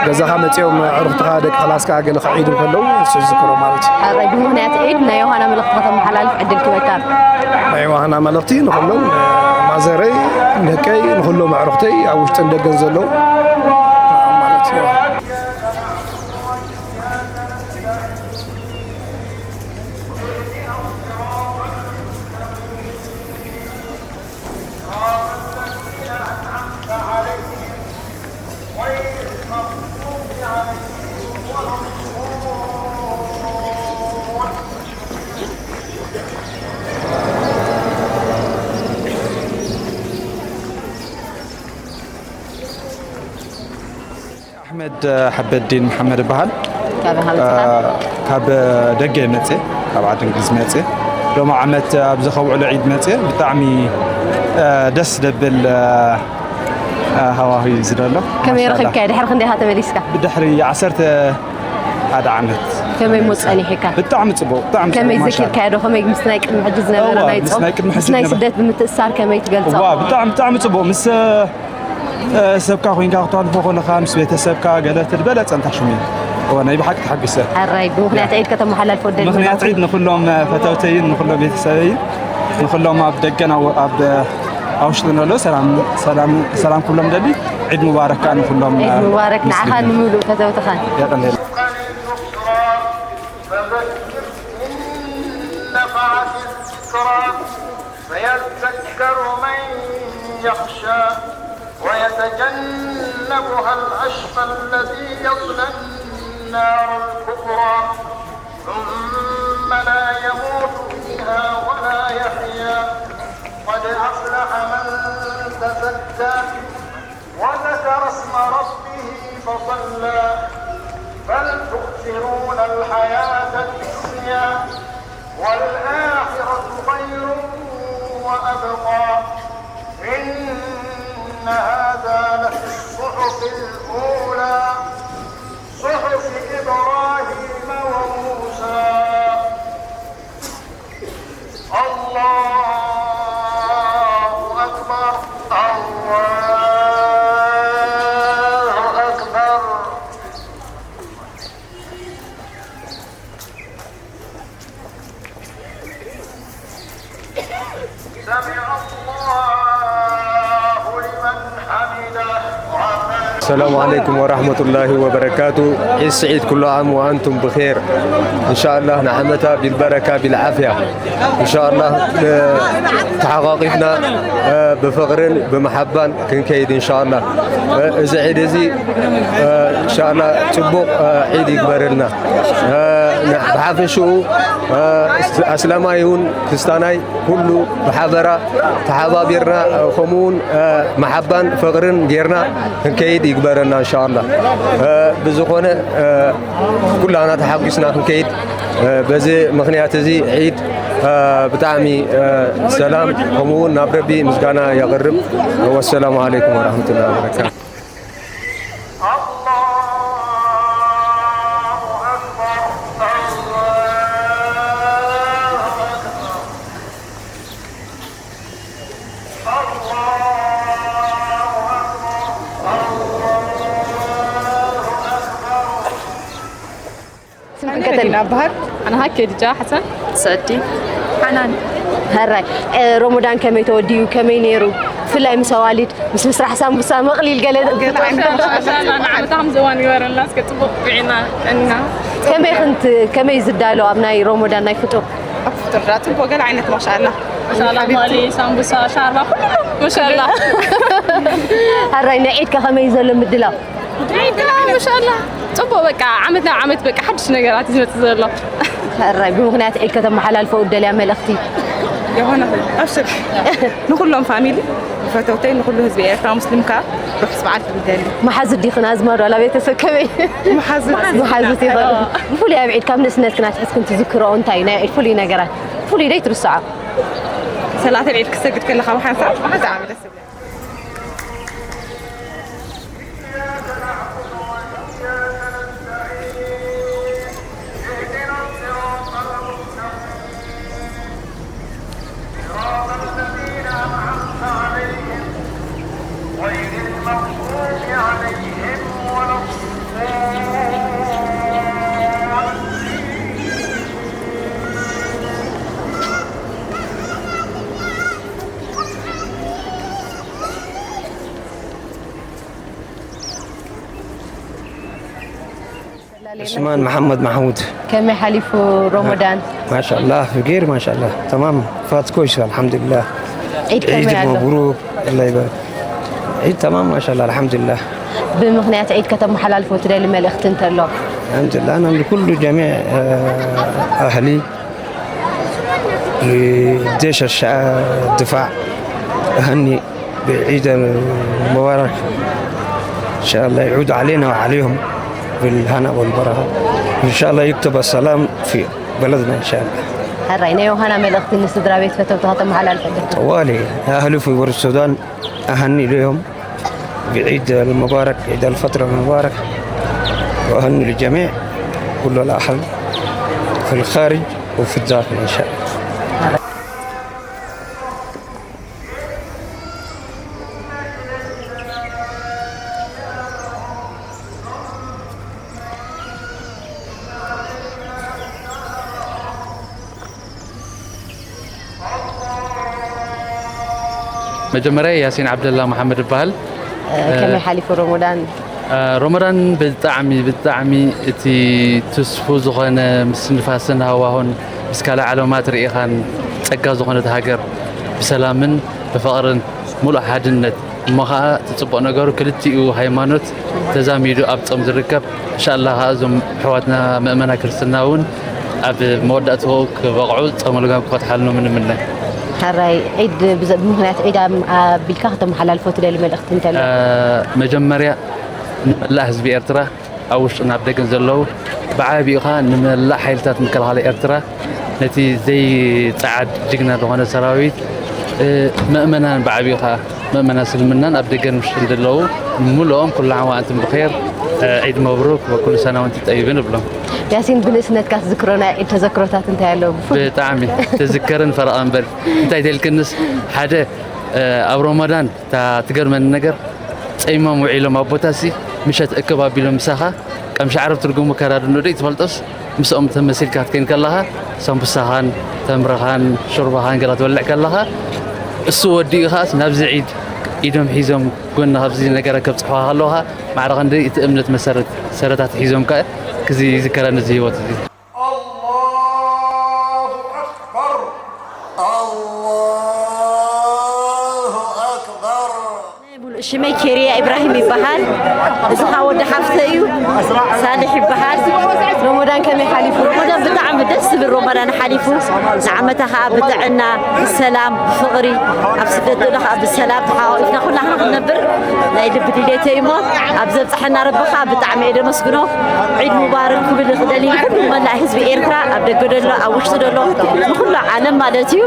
ገዛኻ መጺኦም ኣዕሩኽትኻ፣ ደቂ ክላስካ ገለ ክዕይዱ ከለዉ ንሱ ዝክሮ ማለት እዩ። ሓራይ ብምኽንያት ዒድ ናይ ዮሃና መልእኽቲ ከተመሓላልፍ ዕድል ክበካ። ናይ ዮሃና መልእኽቲ ንኹሎም ማዘረይ፣ ደቀይ፣ ንኹሎም ኣዕሩኽተይ ኣብ ውሽጥን ደገን ዘለዉ ማለት እዩ። ኣሕመድ ሓበዲን መሓመድ እበሃል። ካብ ደገ መጽየ፣ ካብ ዓዲ እንግሊዝ መጽየ። ሎም ዓመት ኣብዚ ከብዕሎ ዒድ መጽየ። ብጣዕሚ ደስ ደብል ሃዋህው እዩ ዝደሎ። ከመይ ረኺብካዮ? ድሕሪ ክንደይ ኢኻ ተመሊስካ? ብድሕሪ ዓሰርተ ሓደ ዓመት። ከመይ እሞ ጸኒሕካ? ብጣዕሚ ጽቡቕ፣ ብጣዕሚ ጽቡቕ፣ ከመይ ማሻኣላ። ዘኪርካዮ ዶ? ከመይ ምስ ናይ ቅድሚ ሕጂ ዝነበረ እዋ፣ ናይ ጾም፣ ናይ ቅድሚ ሕጂ ምስ ናይ ዝነበረ ስደት ብምትእስሳር ከመይ ትገልጾ? እዋ፣ ብጣዕሚ፣ ብጣዕሚ ጽቡቕ። ምስ ሰብካ ኮይንካ ክተሕልፎ ከለኻ፣ ምስ ቤተሰብካ ገለ እቲ ዝበለጸ እንታሽሙ እዩ። እወ፣ ናይ ብሓቂ ተሓጒሰ። ሕራይ፣ ብምኽንያት ዒድ ከተመሓላልፎ ደሊ ምኽንያት ዒድ ንኹሎም ፈተውተይን ንኹሎም ቤተሰበይን ንኹሎም ኣብ ደገን ኣብ ኣብ ውሽጥን ዘሎ ሰላም ሰላም ሰላም ክብሎም ደሊ። ዒድ ሙባረክ ከኣ ንኹሎም ዒድ ሙባረክ ንዓኻ ሙስሊሚን። ንምሉእ ፈተውትኻን። የቐንየልና። فذكر إن نفعت الذكرى سيذكر من يخشى ويتجنبها الأشقى الذي يصلى النار الكبرى ثم لا يموت فيها ولا يحيا قد أفلح من تزكى وذكر اسم ربه فصلى بل تؤثرون الحياة الدنيا والآخرة خير وأبقى إن هذا لفي الصحف الأولى صحف إبراهيم وموسى الله أكبر الله أكبر سمع الله لمن حمده ربنا السلام عليكم ورحمة الله وبركاته. عيد سعيد، كل عام وأنتم بخير. إن شاء الله نعمتها بالبركة بالعافية. إن شاء الله، اه، ተሓቋቂፍና ብፍቕርን ብመሓባን ክንከይድ إن شاء الله። እዚ ዒድ እዚ إن شاء الله ጽቡቕ ዒድ ይግበረልና። ብሓፈሽኡ ኣስላማይ ይኹን ክርስታናይ ኩሉ ብሓበራ ተሓባቢርና፣ ከምኡውን መሓባን ፍቕርን ጌርና ክንከይድ ይግበረና إن شاء الله። ብዝኾነ ኩላና ተሓጒስና ክንከይድ በዚ ምኽንያት እዚ ዒድ ብጣዕሚ ሰላም ከምኡውን ናብ ረቢ ምስጋና የቕርብ። ወሰላሙ ዓለይኩም ወራህመቱላሂ ወበረካቱ። الله أكبر الله أكبر الله أكبر الله أكبر ስምክን ከተል- መዲና በሃል። ኣነ ሃ ኬድጃ ሓሰን። ሰዲ ሓናን። ሕራይ ሮሞዳን ከመይ ተወዲኡ? ከመይ ነይሩ? ብፍላይ ምስ ኣዋልድ ምስ ምስራሕ ሳምቡሳ መቕሊል ገለ ገለ ዓይነት ማሻኣላ ንዓመታ ከም ዘዋን ይበረልና እስከ ጽቡቕ ጥዕና እና ከመይ ክንት ከመይ ዝዳሎ ኣብ ናይ ሮሞዳን ናይ ፍጡር? ኣብ ፍጡር ዳ ጽቡቕ ገለ ዓይነት ማሻኣላ። ማሻኣላ ማሊ ሳምቡሳ ሻርባ ኩሉ ማሻኣላ። ሕራይ ንዒድ ከ ከመይ ዘሎ ምድላው? ዒድና ማሻኣላ ጽቡቕ በቃ ዓመት ናብ ዓመት በቃ ሓድሽ ነገራት እዩ ዝመጽእ ዘሎ። ሕራይ ብምኽንያት ዒድ ከተመሓላልፈው ደልያ መልእኽቲ? የሆነ ኣብሽር ንኹሎም ፋሚሊ ፈተውተይ ንኹሉ ህዝቢ ኤርትራ ሙስሊም ከኣ ርሑስ በዓል ክብል ደሊ። መሓዙት ዲኽን ኣዝማድ ዋላ ቤተሰብ ከመይ? መሓዙት። መሓዙት ኢኹም። ብፍሉይ ኣብ ዒድ ካብ ንእስነትክን ኣትሒዝክን ትዝክርኦ እንታይ ናይ ዒድ ፍሉይ ነገራት ፍሉይ ደይ ትርስዖ? ሰላት ዒድ ክሰግድ ከለኻ ብሓንሳብ ብጣዕሚ ደስ ዑስማን መሓመድ ማሕሙድ። ከመይ ሓሊፉ ሮሞዳን? ማሻላ፣ ብጌር ማሻላ። ተማም፣ ፋት ኮይስ፣ ኣልሓምዱሊላህ። ዒድ ከመይ ኣሎ? መብሩክ፣ ኣላ ይባርክ። ዒድ ተማም ማሻላ፣ ኣልሓምዱሊላህ። ብምኽንያት ዒድ ከተመሓላልፎ ትደሊ መልእኽቲ እንተሎ? ኣልሓምዱሊላህ፣ ኣና ንኩሉ ጀሚዕ ኣህሊ لجيش الشع- الدفاع، أهني بعيد المبارك. إن شاء الله يعود علينا وعليهم بالهنا والبركة. إن شاء الله يكتب السلام في بلدنا إن شاء الله. ሕራይ ናይ ዮሃና መልእኽቲ ንስድራ ቤት ፈተውቲ ከተመሓላልፈ ኣለካ። طوالي أهل في بور السودان أهني لهم بعيد المبارك، عيد الفطر المبارك، وأهني للجميع، كل الأهل في الخارج وفي الداخل إن شاء الله. መጀመርያ ያሲን ዓብደላ መሓመድ እበሃል። ከመይ ሓሊፉ ሮሞዳን? ሮመዳን ብጣዕሚ ብጣዕሚ እቲ ትስፉ ዝኾነ ምስ ንፋስን ሃዋሁን ምስ ካልእ ዓለማት ርኢኻን ጸጋ ዝኾነት ሃገር ብሰላምን ብፍቕርን ሙሉእ ሓድነት እሞ ኸዓ እቲ ጽቡቕ ነገሩ ክልቲኡ ሃይማኖት ተዛሚዱ ኣብ ጾም ዝርከብ እንሻላ ኸዓ እዞም ኣሕዋትና ምእመና ክርስትና እውን ኣብ መወዳእትኡ ክበቕዑ ጾመ ልጓም ክፈትሓልኖም ንምነ። ሕራይ ዒድ ብዘ- ብምኽንያት ዒድ ኣም- ኣቢልካ ከተመሓላልፎ ትደሊ መልእኽቲ እንተሎ? መጀመርያ ንመላእ ህዝቢ ኤርትራ ኣብ ውሽጥን ኣብ ደገን ዘለዉ ብዓቢኡ ኸዓ ንመላእ ሓይልታት ምክልኻል ኤርትራ ነቲ ዘይጸዓድ ጅግና ዝኾነ ሰራዊት ምእመናን ብዓቢኡ ኸዓ ምእመናን እስልምናን ኣብ ደገን ውሽጥን ዘለዉ ሙሉኦም ኩሉ ዓም ወኣንቱም ብኸይር ዒድ መብሩክ ወኩሉ ሰና ወንቱም ጠይብን እብሎም። ያሲን ብንእስነትካ ትዝክሮ ናይ ዒድ ተዘክሮታት እንታይ ኣሎ? ብጣዕሚ ትዝከርን ፈረቓ እምበር እንታይ ተልክንስ ሓደ ኣብ ሮመዳን እታ ትገርመኒ ነገር ጸይሞም ውዒሎም ኣቦታሲ ምሸት እክብ ኣቢሎም ምሳኻ ቀምሻ ዓረብ ትርጉሙ ከዳድኑ ዶ ትፈልጦስ ምስኦም ተመሲልካ ክትከይን ከለኻ ሳምቡሳኻን ተምርኻን ሾርባኻን ገላ ትበልዕ ከለኻ እሱ ወዲኡ ኸዓስ ናብዚ ዒድ ኢዶም ሒዞም ጎና ካብዚ ነገር ከብጽሕዋ ከለኻ ማዕረ ክንዲ እቲ እምነት መሰረት ሰረታት ሒዞም ከ ክዚ ይዝከረኒ እዚ ህይወት እዚ። الله أكبر الله أكبر ሽመይ ኬርያ ኢብራሂም ይበሃል። እዚ ኸዓ ወዲ ሓፍተይ እዩ፣ ሳልሕ ይበሃል። ሮሞዳን ከመይ ሓሊፉ? ሮሞዳን ብጣዕሚ ደስ ዝብል ሮሞዳን ሓሊፉ። ንዓመታ ኸዓ ብጥዕና፣ ብሰላም፣ ብፍቕሪ ኣብ ስደት ዘሎ ኸዓ ብሰላም ተሓቋቒፍና ኩላህና ክንነብር ናይ ልቢ ድሌተይ እሞ ኣብ ዘብፅሐና ረቢ ኸዓ ብጣዕሚ እየ ደመስግኖ። ዒድ ሙባረክ ክብል ይኽደል እዩ ኩሉ መላእ ህዝቢ ኤርትራ ኣብ ደገ ደሎ ኣብ ውሽጢ ደሎ ንኹሉ ዓለም ማለት እዩ።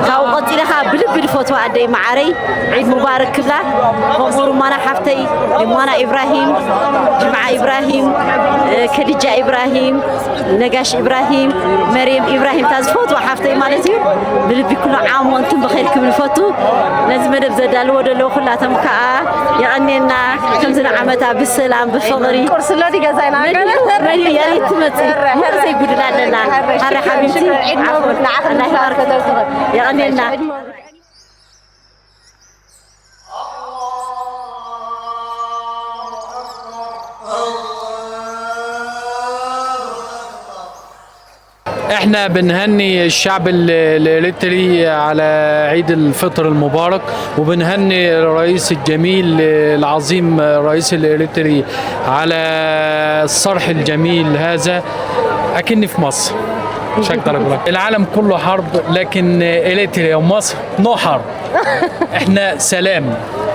ካብኡ ቀፂለ ኸዓ ብልቢ ዝፈትዋ ኣደይ መዓረይ ዒድ ሙባረክ ክብላ ከምኡ ሩማና ሓፍተይ ሪሟና ኢብራሂም ጅምዓ ኢብራሂም ከዲጃ ኢብራሂም ነጋሽ ኢብራሂም መርየም ኢብራሂም እታ ዝፈትዋ ሓፍተይ ማለት እዩ። ብልቢ ኩሉ ዓም ወንቱም ብኸይር ክብል ፈቱ። ነዚ መደብ ዘዳልዎ ዘለዉ ኩላቶም ከዓ የቐንየልና። ከምዚ ንዓመታ ብሰላም ብፍቕሪ ቁርሲ ኣሎ ድዩ ገዛና? መን እዩ የሪት ትመፅእ ዘይጉድል ኣለና። ሓረ ሓቢብቲ ዓፎን ኣላ ይባርክ። የቐንየልና። احنا بنهني الشعب ال- الاريتري على عيد الفطر المبارك، وبنهني الرئيس الجميل العظيم الرئيس الاريتري على الصرح الجميل هذا. اكني في مصر، مش اكتر اقول لك. العالم كله حرب، لكن اريتريا ومصر نو حرب. احنا سلام،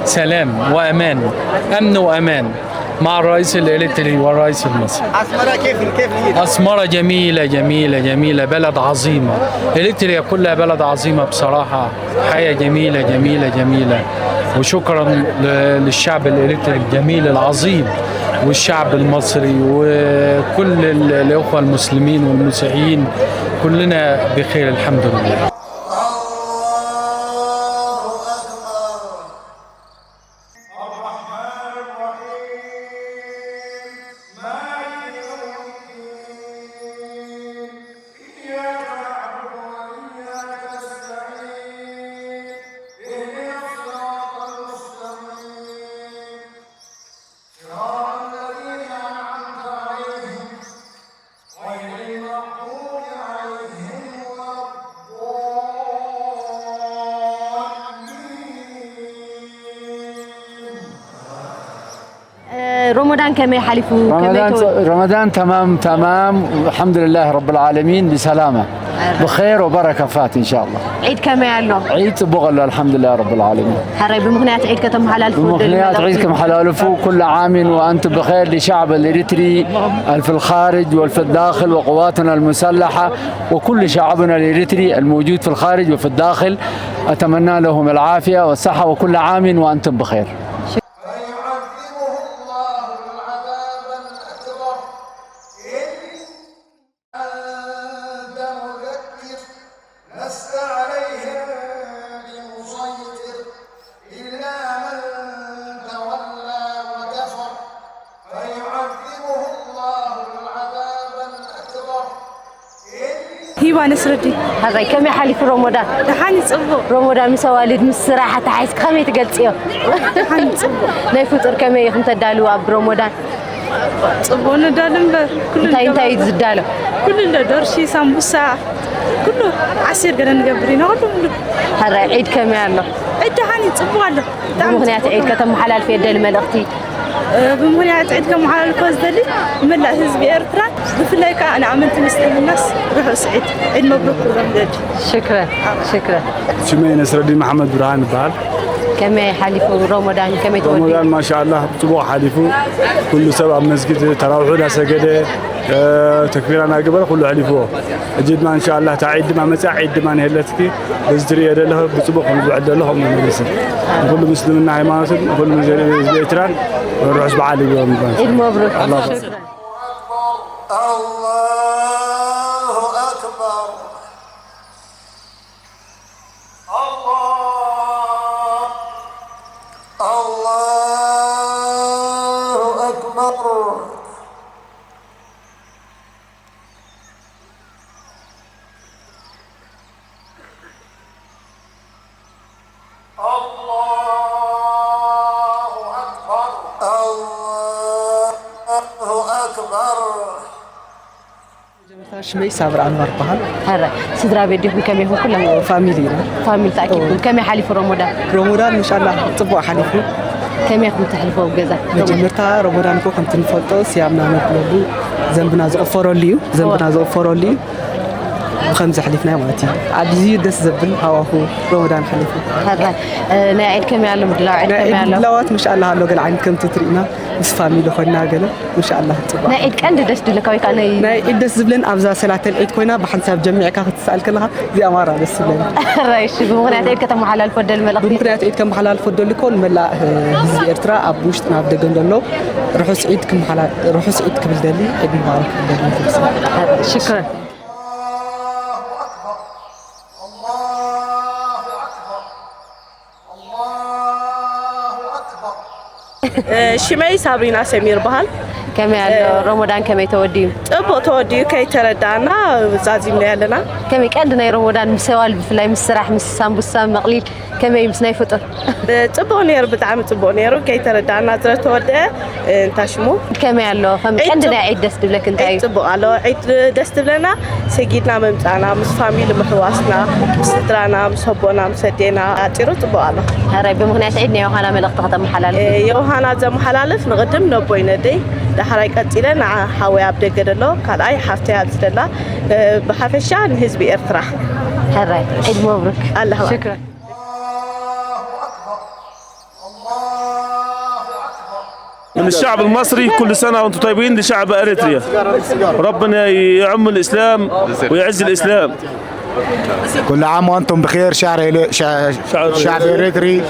سلام وامان، امن وامان مع الرئيس الاريتري والرئيس المصري. اسمره كيف كيف؟ اسمره جميله جميله جميله، بلد عظيمه. اريتريا كلها بلد عظيمه بصراحه. حياه جميله جميله جميله. وشكرا ل- للشعب الاريتري الجميل العظيم، والشعب المصري وكل ال- الاخوه المسلمين والمسيحيين، كلنا بخير الحمد لله. الرحمن الرحيم مالك يوم الدين إياك نعبد وإياك نستعين اهدنا الصراط المستقيم صراط الذين أنعمت عليهم ሮሞዳን ከመይ ሓሊፉ? ከመይ رمضان ተወ- رمضان تمام تمام، الحمد لله رب العالمين، بسلامة، بخير وبركة فات إن شاء الله. ዒድ ከመይ ኣሎ? ዒድ ፅቡቕ ኣሎ الحمد لله رب العالمين. ሕራይ ብምኽንያት ዒድ ከተመሓላልፉ ብምኽንያት ዒድ ከመሓላልፉ، كل عام وأنتم بخير لشعب الإريتري في الخارج وفي الداخل وقواتنا المسلحة وكل شعبنا الإريتري الموجود في الخارج وفي الداخل، أتمنى لهم العافية والصحة، وكل عام وأنتم بخير. فيعذبه الله العذاب الأكبر إن أنت مذكر لست عليهم بمسيطر إلا من تولى وكفر فيعذبه الله العذاب الأكبر إن ሂባ ነስረዲ ሕራይ ከመይ ሓሊፉ ሮሞዳን? ደሓን ይፅቡቕ ሮሞዳን ምስ ኣዋልድ ምስ ስራሕ ኣተሓሒዝኪ ከመይ ትገልፅዮ? ደሓን ይፅቡቕ ናይ ፍጡር ከመይ ኢኹም ተዳልዉ ኣብ ሮሞዳን? ፅቡቕ ንዳል እምበር ኩሉ እንታይ እንታይ እዩ ዝዳሎ? ኩሉ እንደ ደርሺ ሳምቡሳ ኩሉ ዓሲር ገለ ንገብር ኢና ኩሉ ሙሉ ሕራይ ዒድ ከመይ ኣሎ? ዒድ ደሓን እዩ ፅቡቕ ኣሎ ብጣዕሚ ብምኽንያት ዒድ ከተመሓላልፍዮ ደሊ መልእኽቲ? ብምኽንያት ዒድ ከመሓላልፎ ዝደሊ ንመላእ ህዝቢ ኤርትራ ብፍላይ ከዓ ንኣመንቲ ምስልምናስ ርሑስ ዒድ ዒድ መብሩክ ክብሎም ደሊ ሽክረን ሽክረን። ሽመይ ነስረዲን መሓመድ ብርሃን ይበሃል። ከመይ ሓሊፉ ሮሞዳን ከመይ ተወዲኡ? ሮሞዳን ማሻኣላህ ብፅቡቕ ሓሊፉ፣ ኩሉ ሰብ ኣብ መስጊድ ተራውሑ እናሰገደ፣ ተክቢራ እናገበረ ኩሉ ኣሕሊፍዎ። ሕጂ ድማ እንሻኣላህ እታ ዒድ ድማ መፅያ፣ ዒድ ድማ ንሄለትኪ በዚ ትርእዮ ዘለኹ ብፅቡቕ ከም ዝውዕል ዘሎ ከምኡ ንመልስን ንኩሉ ምስልምና ሃይማኖትን ንኩሉ ህዝቢ ኤርትራን ርሑስ በዓል ይግበረልና። ዒድ መብሩክ። الله أكبر الله أكبر الله الله أكبر الله أكبر الله أكبر ሽመይ ሳብር ኣንዋር በሃል። ሕረ ስድራ ቤት ዲኹም ከመይ ኢኹም ኩሎም? ፋሚሊ ኢና። ፋሚሊ ተኣኪብኩም ከመይ ሓሊፉ ሮሞዳን? ሮሞዳን እንሻላ ፅቡቅ ሓሊፉ። ከመይ ኢኹም ተሕልፈው ገዛ? መጀመርታ ሮሞዳን እኮ ከምቲ ንፈልጦ ስያምና ነብለሉ ዘንብና ዝቕፈረሉ እዩ። ዘንብና ዝቕፈረሉ እዩ። ብከምዚ ኣሕሊፍናዮ ማለት እዩ። ኣዝዩ ደስ ዘብል ሃዋሁ ሮሞዳን ሓሊፉ። ሕረ ናይ ዒድ ከመይ ኣሎ ምድላው? ዒድ ናይ ከመይ ዒድ ኣሎ? ምድላዋት ምሻላ ኣሎ ገለ ዓይነት ከምቲ ትርኢና ምስ ፋሚሊ ኮይና ገለ ምሻላ ፅቡቅ። ናይ ዒድ ቀንዲ ደስ ድብለካ ወይ ከዓ ናይ ናይ ዒድ ደስ ዝብለን ኣብዛ ሰላተል ዒድ ኮይና ብሓንሳብ ጀሚዕካ ክትሰኣል ከለካ እዚኣ ማራ ደስ ዝብለኒ። ሕራይ እሺ ብምኽንያት ዒድ ከተመሓላልፎ ደሊ መልእኽቲ? ብምኽንያት ዒድ ከመሓላልፎ ደሊ እኮ ንመላእ ህዝቢ ኤርትራ ኣብ ውሽጥን ኣብ ደገን ዘሎ ርሑስ ዒድ ክመሓላ- ርሑስ ዒድ ክብል ደሊ። ዒድ ሙባረክ ክብል ደሊ ንኩሉ ሰብ። ሽክረን። ሽመይ ሳብሪና ሰሚር በሃል። ከመይ ኣሎ ሮሞዳን ከመይ ተወዲኡ? ፅቡቅ ተወዲኡ ከይተረዳእና ዛዚምና ኣለና። ከመይ ቀንዲ ናይ ሮሞዳን ምስ ኣዋልድ ብፍላይ ምስ ስራሕ ምስ ሳምቡሳ መቕሊል ከመይ ምስ ናይ ፍጡር? ፅቡቅ ነይሩ ብጣዕሚ ፅቡቅ ነይሩ ከይተረዳእና ስለተወደአ እንታይ ሽሙ ከመይ ኣሎ ከም ቀንዲ ናይ ዒድ ደስ ድብለክ እንታይ እዩ? ፅቡቅ ኣሎ ዒድ ደስ ትብለና ሰጊድና ምምፃእና ምስ ፋሚሊ ምሕዋስና ምስ ስድራና ምስ ኣቦና ምስ ኣዴና ኣፂሩ ፅቡቅ ኣሎ። ሕራይ ብምኽንያት ዒድ ናይ ዮሃና መልእኽቲ ከተመሓላልፍ? ዮሃና ዘመሓላልፍ ንቕድም ነቦይ ነደይ ዳሕራይ ቀፂለ ንዓ ሓወይ ኣብ ደገ ደሎ ካልኣይ ሓፍተይ ኣብዚ ደላ ብሓፈሻ ንህዝቢ ኤርትራ። ሕራይ ዒድ መብሩክ። ኣለህ ሽክረን። من الشعب المصري كل سنة وانتم طيبين لشعب أريتريا. ربنا يعم الإسلام ويعز الإسلام. كل عام وأنتم بخير شعر إلي- شع- شعب إريتري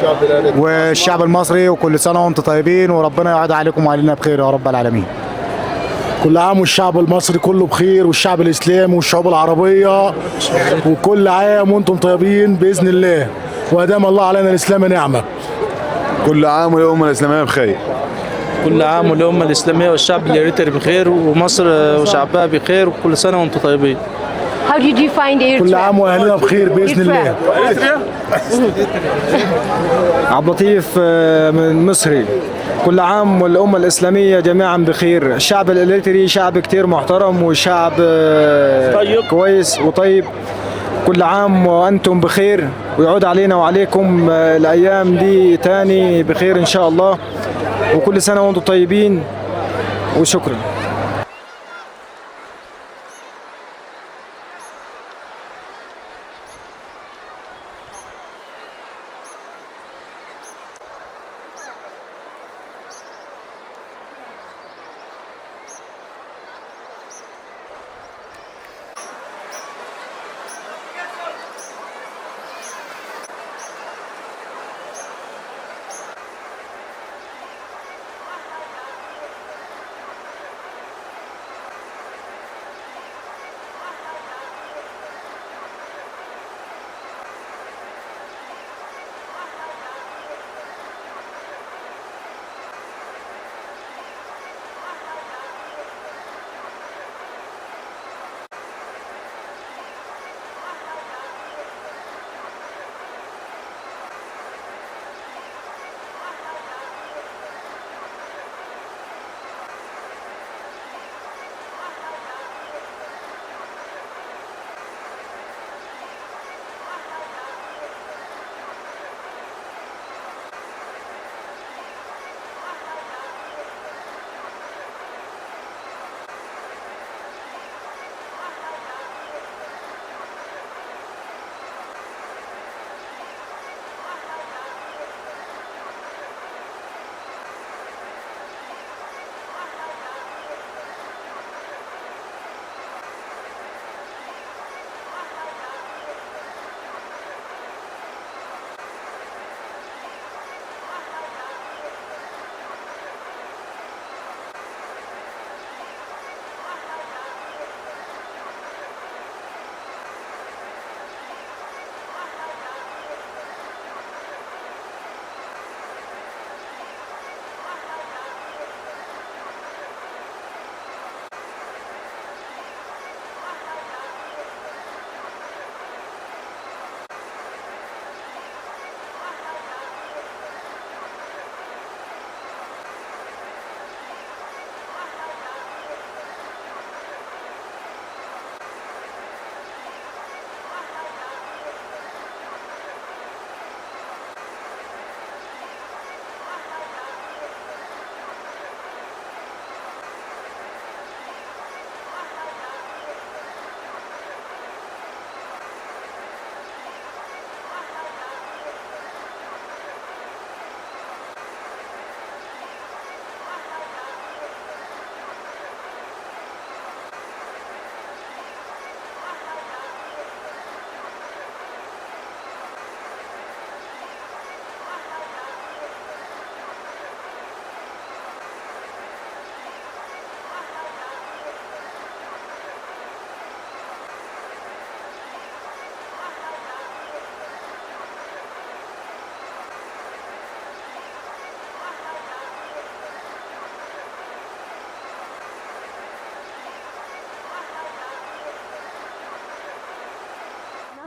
والشعب المصري، وكل سنة وأنتم طيبين، وربنا يعود عليكم وعلينا بخير يا رب العالمين. كل عام والشعب المصري كله بخير، والشعب الإسلامي والشعوب العربية، وكل عام وأنتم طيبين بإذن الله، وأدام الله علينا الإسلام نعمة. كل عام والأمة الإسلامية بخير. كل عام والأمة الإسلامية والشعب الإريتري بخير، ومصر وشعبها بخير، وكل سنة وأنتم طيبين. How did you find Eritrea? كل عام وأهلنا بخير بإذن الله. عبد اللطيف، آه، من مصري. كل عام والأمة الإسلامية جميعا بخير. الشعب الإريتري شعب كتير محترم وشعب، آه، طيب. كويس وطيب. كل عام وأنتم بخير، ويعود علينا وعليكم، آه، الأيام دي تاني بخير إن شاء الله. وكل سنة وانتم طيبين، وشكرا.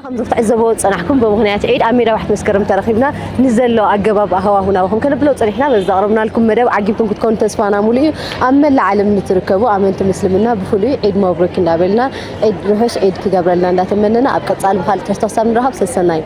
ከምዚ ክትዕዘቦ ዝጸናሕኩም፣ ብምኽንያት ዒድ ኣብ ሜዳ ባሕቲ መስከረም ተረኺብና ንዘሎ ኣገባብ ሃዋሁን ናባኹም ከነብሎ ጸኒሕና። በዚ ዘቕረብናልኩም መደብ ዓጊብኩም ክትኮኑ ተስፋና ሙሉእ እዩ። ኣብ መላእ ዓለም ንትርከቡ ኣመንቲ ምስልምና ብፍሉይ ዒድ መብሩክ እንዳበልና፣ ዒድ ርሑስ ዒድ ክገብረልና እንዳተመነና፣ ኣብ ቀጻሊ ብኻልእ ትሕዝቶ ክሳብ ንራኸብ ሰሰናዩ።